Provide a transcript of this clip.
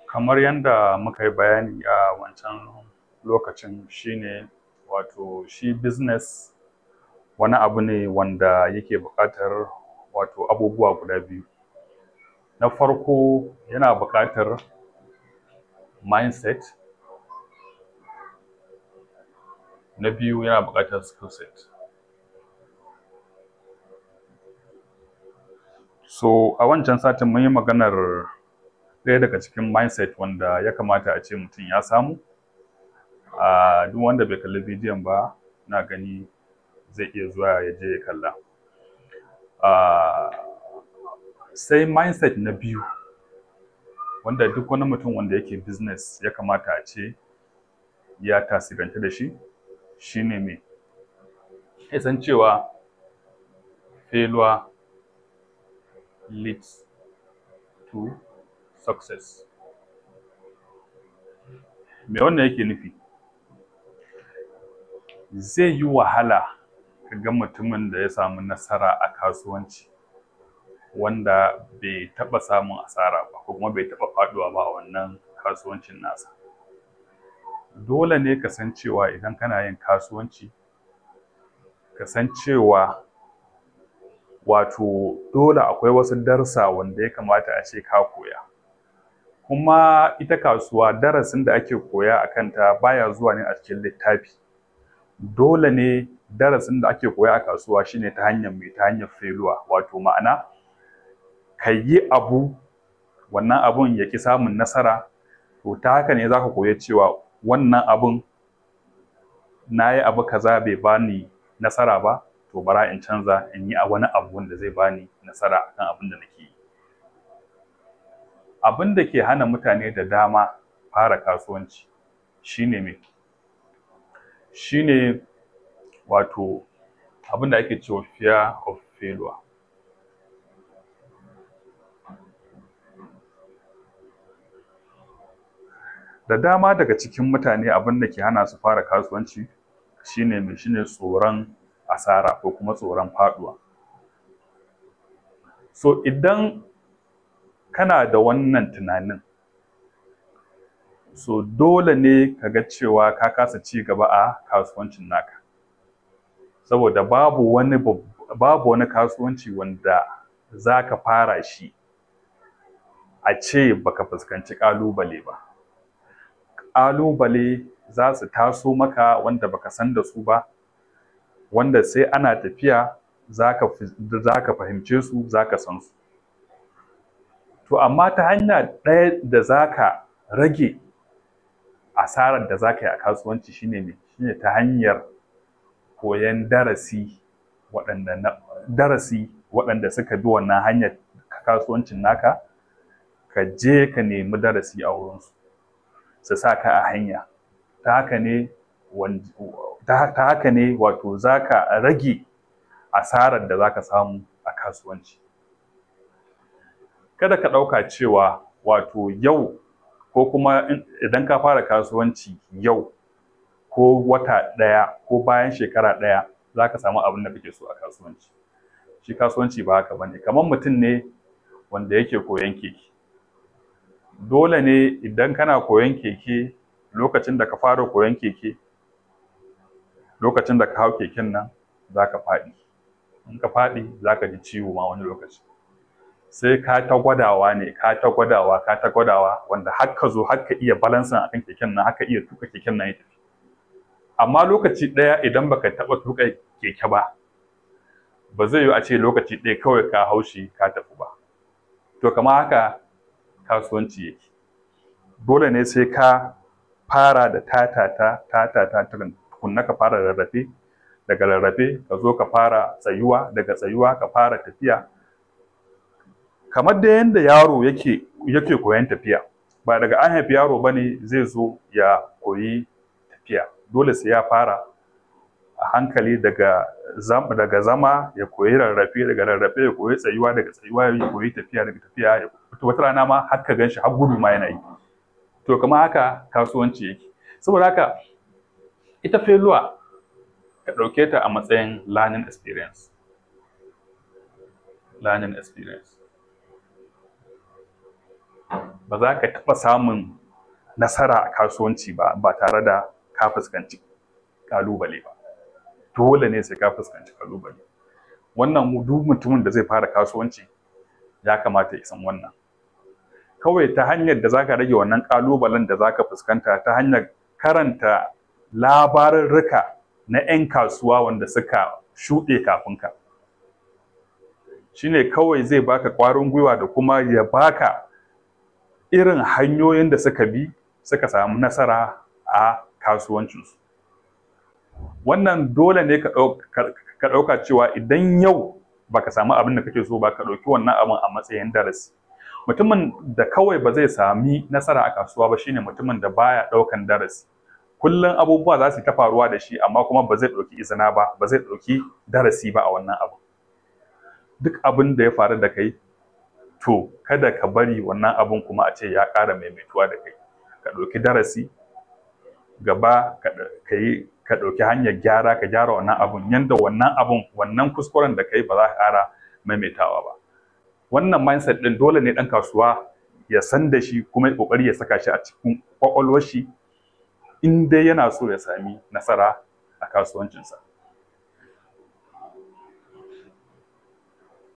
Kamar yanda muka yi bayani a wancan lokacin shine, wato shi business wani abu ne wanda yake buƙatar wato abubuwa guda biyu. Na farko, yana buƙatar mindset. Na biyu, yana buƙatar skill set. So a wancan satin mun yi maganar ɗaya daga cikin mindset wanda ya kamata a ce mutum ya samu. A duk wanda bai kalli bidiyon ba, na gani zai iya zuwa ya je ya kalla. Sai mindset na biyu wanda duk wani mutum wanda yake business ya kamata a ce ya tasirantu da shi, shine me? Ya san cewa failure leads to success. Me wannan yake nufi? Zai yi wahala ka ga mutumin da ya samu nasara a kasuwanci wanda bai taɓa samun asara ba, ko kuma bai taɓa faɗuwa ba a wannan kasuwancin nasa. Dole ne ka san cewa idan kana yin kasuwanci, ka san cewa wato dole akwai wasu darussa wanda ya kamata a ce ka koya. Kuma ita kasuwa, darasin da ake koya a kanta baya zuwa ne a cikin littafi. Dole ne darasin da ake koya a kasuwa shine ta hanyar mai ta hanyar failure, wato ma'ana ka yi abu, wannan abun ya ƙi samun nasara. To ta haka ne za ka koya cewa wannan abun, na yi abu kaza bai bani nasara ba, to bara in canza in yi wani abu wanda zai bani nasara akan abin da nake yi. Abin da ke hana mutane da dama fara kasuwanci shine me? Shine wato abin da ake cewa fear of failure. Da dama daga cikin mutane, abin da ke hana su fara kasuwanci shine me? Shine tsoron asara ko kuma tsoron faɗuwa. So idan kana da wannan tunanin, so dole ne ka ga cewa ka kasa ci gaba a kasuwancin naka, saboda babu wani kasuwanci wanda za ka fara shi a ce baka fuskanci ƙalubale ba. Ƙalubale za su taso maka wanda baka san da su ba, wanda sai ana tafiya za ka fahimce su, za ka san su. To amma ta hanya ɗaya da za ka rage asarar da za ka yi a kasuwanci shine me? Shine ta hanyar koyan darasi, waɗanda na darasi waɗanda suka bi wannan hanyar kasuwancin naka, ka je ka nemi darasi a wurinsu, su sa ka a hanya. Ta haka ne wato za ka rage asarar da za ka samu a kasuwanci. Kada ka ɗauka cewa wato yau, ko kuma idan ka fara kasuwanci yau, ko wata ɗaya, ko bayan shekara ɗaya, za ka samu abin da kake so a kasuwanci. Shi kasuwanci ba haka bane. Kamar mutum ne wanda yake koyon keke. Dole ne idan kana koyon keke, lokacin da ka fara koyon keke, lokacin da ka hau keken nan, za ka faɗi. In ka faɗi, za ka ji ciwo ma wani lokaci. Sai ka ta gwadawa ne, ka ta gwadawa, ka ta gwadawa, wanda har ka zo har ka iya balancing akan keken nan, har ka iya tuka keken nan ya tafi. Amma lokaci ɗaya, idan baka taɓa tuka keke ba, ba zai yiwu a ce lokaci ɗaya kawai ka hau shi ka tafi ba. To kamar haka kasuwanci yake. Dole ne sai ka fara da tatata tatata tukunna ka fara rarrafe, daga rarrafe ka zo ka fara tsayuwa, daga tsayuwa ka fara tafiya. Kamar da yanda yaro yake koyon tafiya, ba daga an haifi yaro bane zai zo ya koyi tafiya. Dole sai ya fara a hankali, daga zama ya koyi rarrafe, daga rarrafe ya koyi tsayuwa, daga tsayuwa ya koyi tafiya, daga tafiya wata rana ma har ka ganshi har gudu ma yana yi. To kamar haka kasuwanci yake. Saboda haka ita failure, ka ɗauke ta a matsayin learning experience. Learning experience. Ba za ka taɓa samun nasara a kasuwanci ba ba tare da ka fuskanci ƙalubale ba. Dole ne sai ka fuskanci ƙalubale. Wannan duk mutumin da zai fara kasuwanci ya kamata ya san wannan. Kawai ta hanyar da zaka rage wannan ƙalubalen da zaka fuskanta, ta hanyar karanta labarurruka na 'yan kasuwa wanda suka shuɗe kafin ka, shine kawai zai baka ƙwarin gwiwa da kuma ya baka irin hanyoyin da suka bi suka samu nasara a kasuwancinsu. Wannan dole ne ka ɗauka cewa idan yau baka samu abin da kake so ba, ka ɗauki wannan abin a matsayin darasi. Mutumin da kawai ba zai sami nasara a kasuwa ba shine mutumin da baya ɗaukan darasi. Kullum abubuwa za su ta faruwa da shi, amma kuma ba zai ɗauki izina ba, ba zai ɗauki darasi ba a wannan abu. Duk abin da ya faru da kai, to kada ka bari wannan abun kuma a ce ya ƙara maimaituwa da kai. Ka ɗauki darasi gaba, ka ɗauki hanyar gyara, ka gyara wannan abun yanda wannan abun, wannan kuskuren da kai, ba za ka ƙara maimaitawa ba. Wannan mindset ɗin dole ne ɗan kasuwa ya san da shi kuma ya ƙoƙari ya saka shi a cikin ƙwaƙwalwar shi in dai yana so ya sami nasara a kasuwancinsa.